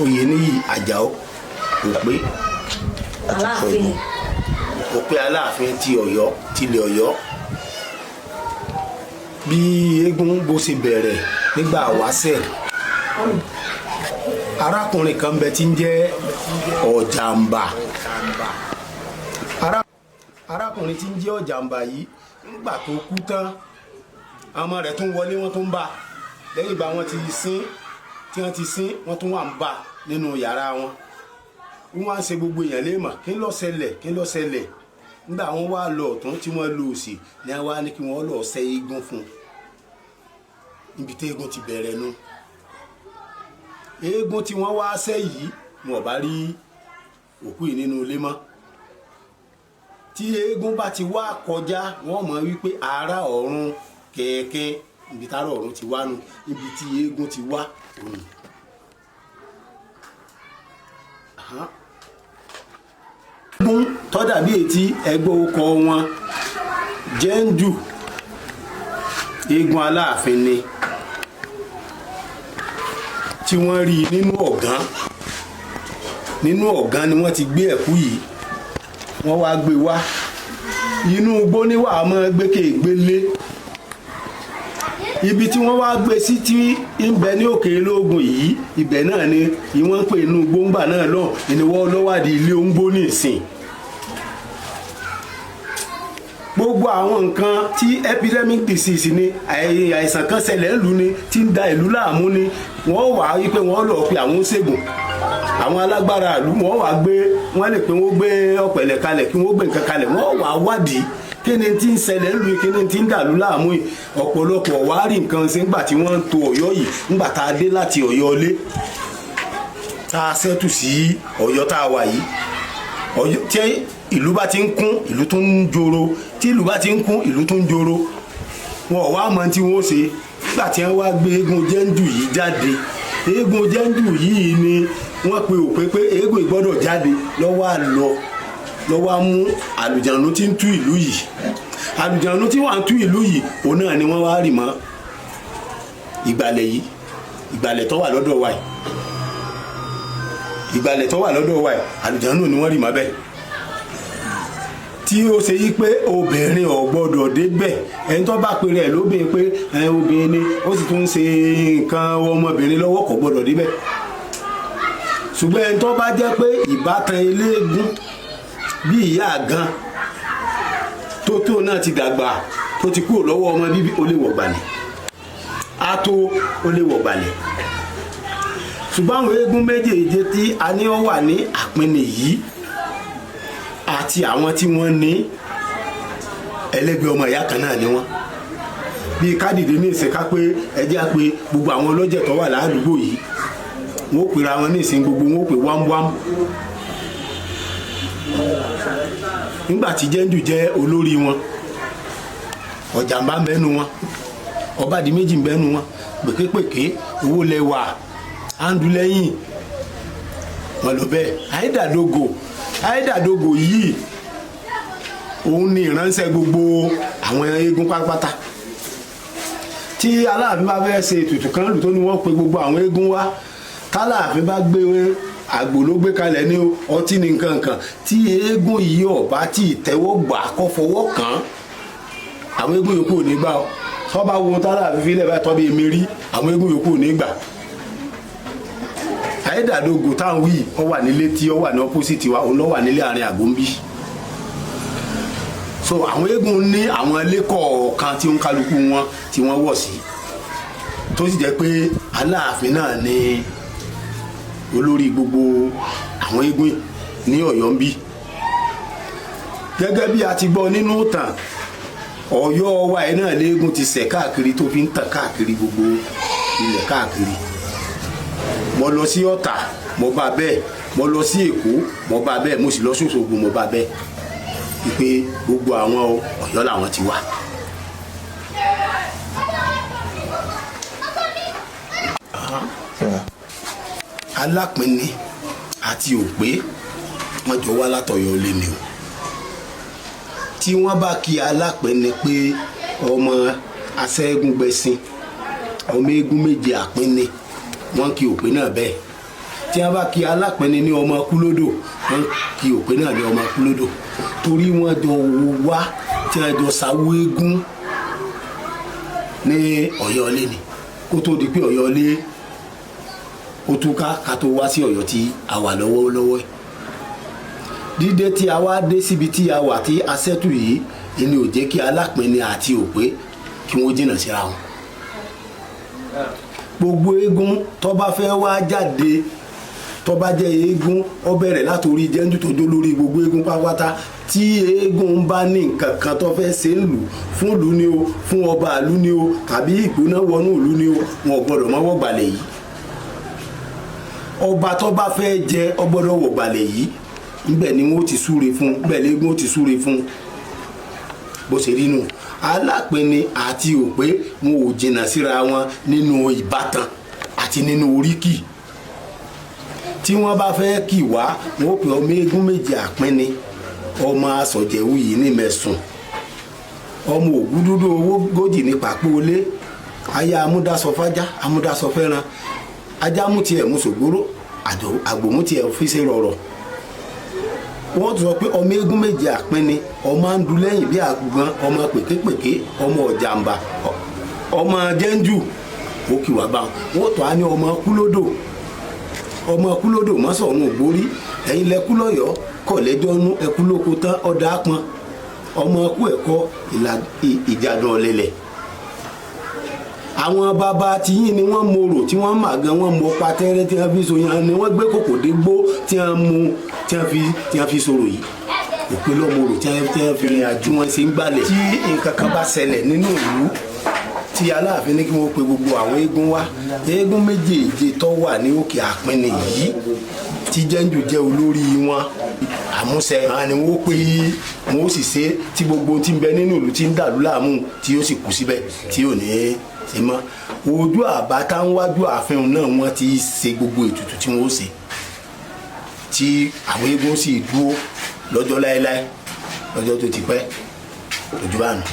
Oyèníyì Àjàó Òpé. Aláàfin. Òpé Aláàfin ti Ọ̀yọ́, tilẹ̀ Ọ̀yọ́. Bí eégún bó ṣe bẹ̀rẹ̀ nígbà wáṣẹ̀, arákùnrin kan bẹ tí ń jẹ́ Ọ̀jàmbá. Arákùnrin tí ń jẹ́ Ọ̀jàmbá yìí, nígbà tó kú tán, ọmọ rẹ̀ tún wọlé, wọ́n tún bá lẹ́yìn ìgbà wọ́n ti sin tí wọ́n ti sin, wọ́n tún wà ń bá nínú yàrá wọn. Wọ́n wá ń ṣe gbogbo èèyàn léèmọ̀, kí ló ṣẹlẹ̀, kí ló ṣẹlẹ̀? Nígbà wọ́n wá lọ ọ̀tún tí wọ́n lọ òsì ni wọ́n wá ní kí wọ́n lọ ṣẹ́ eégún fún un. Níbi tí eégún ti bẹ̀rẹ̀ nu. Eégún tí wọ́n wá ṣẹ́ yìí, wọn ò bá rí òkú yìí nínú ilé mọ́. Tí eégún bá ti wá kọjá, wọ́n mọ̀ wípé ará ọ̀run kẹ̀kẹ́. Ibi tára ọ̀run ti wá nu, ibi tí eégún ti wá òun. Eégún tó dàbí etí ẹgbẹ́ ọkọ̀ wọn jẹ́ńdù, eégún Aláàfin ni tí wọ́n rí nínú ọ̀gán. Nínú ọ̀gán ni wọ́n ti gbé ẹ̀kú yìí. Wọ́n wá gbé wá inú igbó níwà mọ́ gbé kéègbélé. Ibi tí wọ́n wá gbé sí tí ń bẹ ní òkè ológun yìí, ibẹ̀ náà ni ìwọ́n ń pè inú gbóngbà náà lọ ìníwọ́ lọ́wádìí ilé oúngbó ní ìsìn. Gbogbo àwọn nǹkan tí epidemic disease ni, àìsàn kan ṣẹlẹ̀ ńlú ni tí ń da ìlú láàmú ni, wọ́n wà á wípé wọ́n lọ pe àwọn oníṣègùn, àwọn alágbára ìlú. Wọ́n wà gbé, wọ́n lè pé wọ́n gbé ọ̀pẹ̀lẹ̀ kalẹ̀, kí wọ́n gbé nǹkan kalẹ̀, wọ́n wà á wádìí kí ni tí ń ṣẹlẹ̀ ńlú yìí, kí ni tí ń dàlú láàmú yìí. Ọ̀pọ̀lọpọ̀ wá rí nǹkan ṣe ńgbà tí wọ́n ń to Ọ̀yọ́ yìí, ńgbà tá a dé láti Ọ̀yọ́ ilé tá a ṣẹ́tù sí Ọ̀yọ́ tá a wà yìí. Ọ̀yọ́ tí ìlú bá ti ń kún, ìlú tó ń joro. Tí ìlú bá ti ń kún, ìlú tó ń joro. Wọn ò wá mọ tí wọn ó ṣe. Nígbà tí wọn wá gbé eégún jẹ́ńdù yìí jáde, eégún jẹ́ńdù yìí ni wọ́n pe òpé pé eégún yìí gbọ́dọ̀ jáde. Lọ́wọ́ àlọ́ lọ́wọ́ á mú àlùjànnú tí ń tú ìlú yìí. Àlùjànnú tí wọ́n á tú ìlú yìí, òun náà ni wọ́n wá rì mọ́ ìgbàlẹ̀ yìí. Ìgbàlẹ̀ tó wà lọ́dọ̀ wa yìí, ìgbàlẹ̀ tó wà lọ́dọ̀ wa yìí, àlùjànnú ni wọ́n rì mọ́ bẹ́ẹ̀, tí ó ṣe yí pé obìnrin ò gbọ́dọ̀ débẹ̀. Ẹni tó bá pe rẹ̀ lóbìnrin pé obìnrin ni, ó sì tún ń ṣe nǹkan ọmọbìnrin lọ́wọ́, kò gbọ́dọ̀ débẹ̀. Ṣùgbọ́n ẹni tó bá jẹ́ pé ìbátan eléégún bí ìyá gan tó náà ti dàgbà, tó ti kúrò lọ́wọ́ ọmọ bíbí, ó lè wọ̀ gbàlẹ̀ á tó, ó lè wọ̀ gbàlẹ̀. Ṣùgbọ́n àwọn eégún méjèèje tí a ní ó wà ní àpínì yìí àti àwọn tí wọ́n ní ẹlẹ́gbẹ́ ọmọ ìyá kan náà ni wọ́n. Bíi kádìdé ní ìsìn, ká pé ẹjẹ́ á pé gbogbo àwọn ọlọ́jẹ̀ tó wà ládùúgbò yìí, wọ́n ó pera wọn ní ìsìn, gbogbo wọn ó pè wámwám. Nígbà tí jẹ́ńdù jẹ́ olórí wọn, Ọ̀jàmbá ń bẹ́nu wọn, Ọbádìméjì ń bẹ́nu wọn, pèképèké owó lẹ́wà áńdúlẹ́yìn wọn lọ bẹ́ẹ̀. Àìdàdógò, Àìdàdógò yìí, òun ni ìránṣẹ́ gbogbo àwọn eégún pátápátá. Tí Aláàfin bá fẹ́ ṣe ètùtù kan lù tó ní wọ́n pe gbogbo àwọn eégún wá, tálàáfin bá gbé àgbò ló gbé kalẹ̀ ní ọtí ní nǹkan kan, tí eégún yìí ọba tí ìtẹ́wọ́ gbà kọ́ fọwọ́ kàn án, àwọn eégún yòókù ò ní gbà. Ọ́ tọ́ba wo tálàáfin fílẹ̀ báyìí, tọ́bi èmi rí, àwọn eégún yòókù ò ní gbà. Àyédàdógò táwọn wí, ọ wà nílé tí ọ wà ní opposite wa, òun lọ wà nílé àárín àgbọ̀nbí. So àwọn eégún ní àwọn ilé kọ̀ọ̀kan tí ń kálukú wọn tí wọ́n wọ̀ sí, tó sì jẹ́ pé Aláàfin náà ní olórí gbogbo àwọn eégún ní Ọ̀yọ́ ń bí. Gẹ́gẹ́ bí a ti gbọ́ nínú ìtàn Ọ̀yọ́ wa ẹ̀ náà, léégún ti ṣẹ̀ káàkiri tó fi ń tàn káàkiri gbogbo ilẹ̀ káàkiri. Mo lọ sí Ọ̀tà, mo bá bẹ́ẹ̀. Mo lọ sí Èkó, mo bá bẹ́ẹ̀. Mo sì lọ sí Òṣogbo, mo bá bẹ́ẹ̀, wípé gbogbo àwọn Ọ̀yọ́ làwọn ti wá. Alápínní àti Òpé wọ́n jọ wá látọ̀yọ́ lé ni o. Tí wọ́n bá kí Alápínní pé ọmọ aṣẹ́gun gbẹ̀sìn, ọmọ eégún méje àpínní, wọ́n kí Òpé náà bẹ́ẹ̀. Tí wọ́n bá kí Alápinni ní ọmọ kúlódò, wọ́n kí Òpè náà ní ọmọ kúlódò, torí wọ́n jọ wá tí wọ́n jọ sáwó eégún ní Ọ̀yọ́lé ni, kó tó di pé Ọ̀yọ́lé ó túká, ká tó wá sí Ọ̀yọ́ tí a wà lọ́wọ́lọ́wọ́ yìí. Dídé tí a wá dé síbi tí a wà tí a ṣẹ́tù yìí ni ò jẹ́ kí Alápinni àti Òpè kí wọ́n jìnnà síra wọn. Gbogbo eégún tó bá fẹ́ wá jáde, tó bá jẹ́ eégún, ó bẹ̀rẹ̀ látòrí jẹ́ńdù tó jó lórí gbogbo eégún pátápátá. Tí eégún bá ní nǹkan kan tó fẹ́ ṣe ń lù fún ìlú ni o, fún ọba ìlú ni o, tàbí ìgbóná wọnú ìlú ni o, wọn ò gbọdọ̀ mọ́wọ́ gbalẹ̀ yìí. Ọba tó bá fẹ́ jẹ, ó gbọ́dọ̀ wọ̀ gbalẹ̀ yìí. Ńbẹ̀ ni wọ́n ti súre fún, ńbẹ̀ léégún ó ti súre fún. Bó ṣe rí nù, Alápinni àti Òpè wọn ò jìnnà síra wọn nínú ìbátan àti nínú oríkì. Tí wọ́n bá fẹ́ kì wá, wọn ó pè ọmọ eégún méje Àpínni, ọmọ asọ̀jẹ̀wù yìí ní Mẹ̀sùn, ọmọ ògúdúdú owó gójì ní Pàpọ̀-olé, aya amúdásọfájá, amúdásọfẹ́ran, ajá mú tiẹ̀ mú sògbóró, àgbò mú tiẹ̀ fi ṣe rọ̀rọ̀. Wọ́n tún sọ pé ọmọ eégún méje Àpínni, ọmọ àǹdù lẹ́yìn bí àgbọn, ọmọ pèképèké, ọmọ ọ̀jàmbá, ọmọ jẹ́ńjù. Ó kì wá bá wọn. Wọ́n tún á ní ọmọ kúlódò, ọmọ kúlódò mọ́sọ̀rùn ògbórí, ẹ̀yin lẹ́kú lọ́yọ̀ọ́ kọ̀lẹ́jọ́ nú ẹkú lóko tán ọ̀dà pọn, ọmọ kú ẹ̀kọ́ ìjàdùn ọ̀lẹ̀lẹ̀. Àwọn bàbá tiyín ni wọ́n mòrò tí wọ́n mà gan, wọ́n mọ patẹ́rẹ́ tí wọ́n fi so yan ni wọ́n gbé kòkò dé gbó tí wọ́n mú tí wọ́n fi sọ̀rọ̀ yìí. Òpin lọ́mọrò tí wọ́n fi rìn àjò wọn ṣe ń gbalẹ̀. Tí nǹkan kan bá ṣẹlẹ̀ nínú ìlú tí Aláàfin ní kí wọ́n pe gbogbo àwọn eégún wá, eégún méjèèje tó wà ní òkè Àpínì yìí tí jẹ́ńjù jẹ́ olórí wọn, àmúṣẹ àwọn ni wọ́n pè é, wọ́n ó sì ṣe tí gbogbo tí ń bẹ nínú ìlú tí ń dàlú láàmú tí yóò sì kú síbẹ̀ tí yóò ní ṣe mọ́. Ojú àbá táwájú ààfin náà wọ́n ti ṣe gbogbo ètùtù tí wọ́n ó ṣe, tí àwọn eégún sì dúró lọ́jọ́ láéláé, lọ́jọ́ tó ti pẹ́ ojú bá nù.